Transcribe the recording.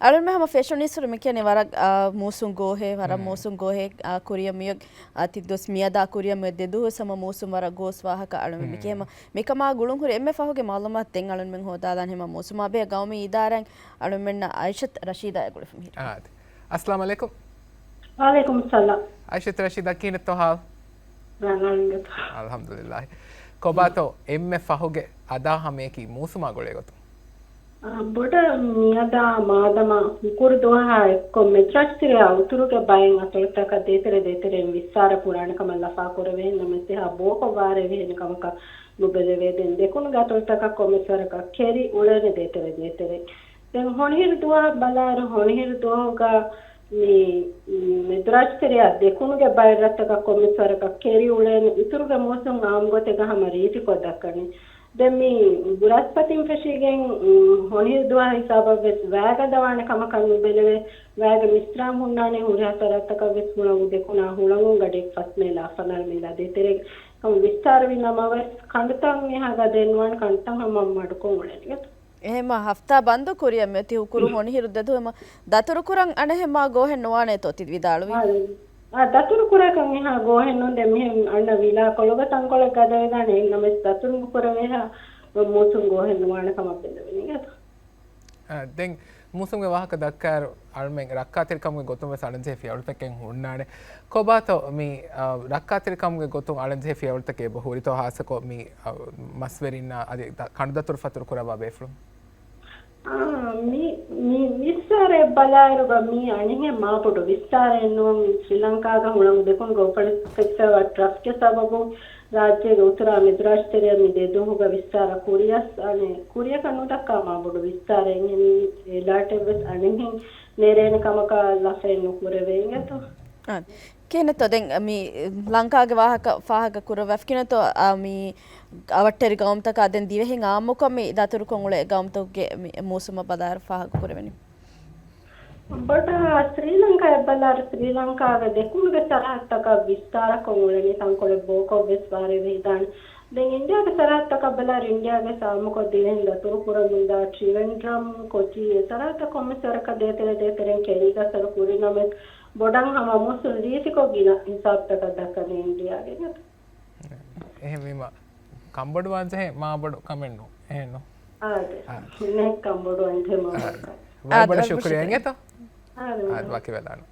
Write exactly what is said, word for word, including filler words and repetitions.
އަޅުންމެ ހަމަ ފެށުނީސްފުޅު މިކިޔަނީ ވަރަށް، އާ، މޫސުން ގޯހެއް، ވަރަށް މޫސުން ގޯހެއް، އާ، ކުރިޔަށް މިއޮތް، އާ، ތި ދުވަސް މިއަދާ ކުރިޔަށް މިއޮތް ދެ ދުވަސް ހަމަ މޫސުން ވަރަށް ގޯސް ވާހަކަ އަޅުންމެ މިކިޔަމަ. މިކަމާ ގުޅުންހުރި އެންމެ ފަހުގެ މައުލޫމާތު ދެން އަޅުންމެން ހޯދާލާން ހަމަ މޫސުމާ ބެހޭ ގައުމީ އިދާރާއިން އަޅުންމެންނަށް އައިޝަތް ރަޝީދާ އެ ގުޅިފަ މިހިރީ. އާދެ. އައްސަލާމު އަލައިކުމް. ވައަލައިކުމް އައްސަލާމް. އައިޝަތް ރަޝީދާ ކިހިނެއްތޯ ހާލު؟ ރަނގަޅު އިނގޭތޯ. އަލްޙަމްދުލިއްލާހި. ކޮބާތޯ އެންމެ ފަހުގެ އަދާ ހަމަޔަކީ މޫސުމާ ގުޅޭ ގޮތުން؟ އާ، ބޮޑަށް މިއަދާ މާދަމާ ހުކުރު ދުވަހާ އެއްކޮށް މެދުރާއްޖެތެރެއާ އުތުރުގެ ބައެއް އަތޮޅުތަކަށް ދޭތެރެ ދޭތެރެއިން ވިއްސާރަ ކުރާނެ ކަމަށް ލަފާ ކުރެވޭ. ނަމަވެސް އެހާ ބޯކޮށް ވާރޭ ވެހޭނެ ކަމަކަށް ނުބެލެވޭ. ދެން ދެކުނުގެ އަތޮޅުތަކަށް ކޮންމެސް ވަރަކަށް ކެރި އުޅޭނެ ދޭތެރެ ދޭތެރެ. ދެން ހޮނިހިރު ދުވަހަށް ބަލާއިރު، ހޮނިހިރު ދުވަހުގަ މި، މި މެދުރާއްޖެތެރެއާ ދެކުނުގެ ބައެއް ރަށްތަކަށް ކޮންމެސް ވަރަކަށް ކެރި އުޅޭނެ. އިތުރުގެ މޫސުން އާއްމު ގޮތެއްގަ ހަމަ ރީތިކޮށް ދައްކަނީ. ދެން މި ބުރަސްޕަތިން ފެށިގެން، މް، ހޮނިހިރު ދުވަހާ ހިސާބަށް ވެސް ވައިގަ ދަވާނެ ކަމަކަށް ނުބެލެވޭ. ވައިގަ މިސްރާބު ހުންނާނެ ހުރިހާ ސަރަހައްދުތަކަށް ވެސް ހުޅަނގު ދެކުނާ ހުޅަނގުން ގަޑިއެއް ފަސް މޭލާ އަށް ފަނަރަ މޭލާ ދޭތެރޭގަ ކަމަށް ވިސްތާރަވި ނަމަވެސް، ކަނޑުތައް މިހާގަ ދެން ނުވާނެ، ކަނޑުތައް ހަމަ މަޑުކޮށް އުޅެނީ. އެހެންމަ ހަފްތާ ބަންދު ކުރިޔަށް މިއޮތީ ހުކުރު ހޮނިހިރު ދެ ދުވަހު ދަތުރުކުރަން އަނެއްހެން މާ ގޯހެއް ނުވާނޭތޯ ތި ވިދާޅުވީ؟ އާ، އާ، ދަތުރު ކުރާކަށް އެހާ ގޯހެއް ނޫން. ދެން މިހެން އަންނަ ވިލާ ކޮޅުގަ ތަންކޮޅެއް ގަދަވެދާނެ. އެހެން ނަމަވެސް ދަތުރު ނުކުރެވޭހާ މޫސުން ގޯހެއް ނުވާނެ ކަމަށް ބެލެވެނީ. އާ، ދެން މޫސުމްގެ ވާހަކަ ދައްކާއިރު އަޅުމެން ރައްކާތެރިކަމުގެ ގޮތުން ވެސް އަޅަންޖެހޭ ފިޔަވަޅުތަކެއް ހުންނާނެ. ކޮބާތޯ މި، އާ، ރައްކާތެރިކަމުގެ ގޮތުން އަޅަންޖެހޭ ފިޔަވަޅުތަކެއް އެބަ ހުރިތޯ ހާއްސަކޮށް މި، އާ، މަސްވެރިންނާ އަދި ދަ-، ކަނޑުދަތުރު ފަތުރު ކުރައްވާ ބޭފުޅުން؟ އާ، މި، މި ވިއްސާރައެއް ބަލާއިރުގަ މީ އަނެއްހެން މާބޮޑު ވިއްސާރައެއް ނޫން. ސްރީލަންކާގަ ހުޅަނގު ދެކުނުގަ އުފެދިފައިވާ ޓްރަފްގެ ސަބަބުން ރާއްޖޭގެ އުތުރާ މެދުރާއްޖެތެރެއަށް މި ދެ ދުވަހުގަ ވިއްސާރަ ކުރިޔަސް، އަނެއް ކުރިޔަކަށް ނުދައްކާ މާބޮޑު ވިއްސާރައެއް. މި އެލާޓެއް ވެސް އަނެއްހެން ނެރޭނެ ކަމަކަށް ލަފައެއް ނުކުރެވޭ އިނގޭތޯ. އާ، ކިހިނެއްތޯ ދެން މި ލަންކާގެ ވާހަކަ ފާހަގަ ކުރައްވާފި ކިހިނެއްތޯ، އާ، މި އަވަށްޓެރި ގައުމުތަކާ ދެން ދިވެހިން އާއްމުކޮށް މި ދަތުރުކޮށް އުޅޭ ގައުމުތަކުގެ މި މޫސުމަށް ބަލާއިރު ފާހަގަ ކުރެވެނީ. ބޮޑަށް ސްރީލަންކާ އެއްބަލާއިރު، ސްރީލަންކާގެ ދެކުނުގެ ސަރަހައްދުތަކަށް ވިސްތާރަކޮށް އުޅެނީ ތަންކޮޅެއް ބޯކޮށް ވެސް ވާރޭ ވެހިދާނެ. ދެން އިންޑިއާގެ ސަރަހައްދުތަކަށް ބަލާއިރު، އިންޑިއާގެ އާއްމުކޮށް ދިވެހިން ދަތުރު ކުރަމުންދާ ޓްރިވެންޑްރަމް، ކޮޗީ އެ ސަރަހައްދުތައް ކޮންމެސް ވަރަކަށް ދޭތެރެ ދޭތެރެން ކެރީގަ އަސަރު ކުރި ނަމަވެސް، ބޮޑަށް ހަމަ މޫސުން ރީތިކޮށް ގިނަ ހިސާބުތަކަށް ދައްކަނީ އިންޑިއާގެ. އެހެންވީމަ، ކަންބޮޑުވާންޖެހޭ މާބޮޑު ކަމެއް ނޫން. އެހެންނު؟ އާދެ. އާ. ނެ ކަންބޮޑުވާންޖެހޭ މާބޮޑު ކަމެއް. ވަރަށް ބޮޑަށް ޝުކުރިޔާ އިނގޭތޯ. އާދެ. އާދެ، ވަކިވެލާނަން.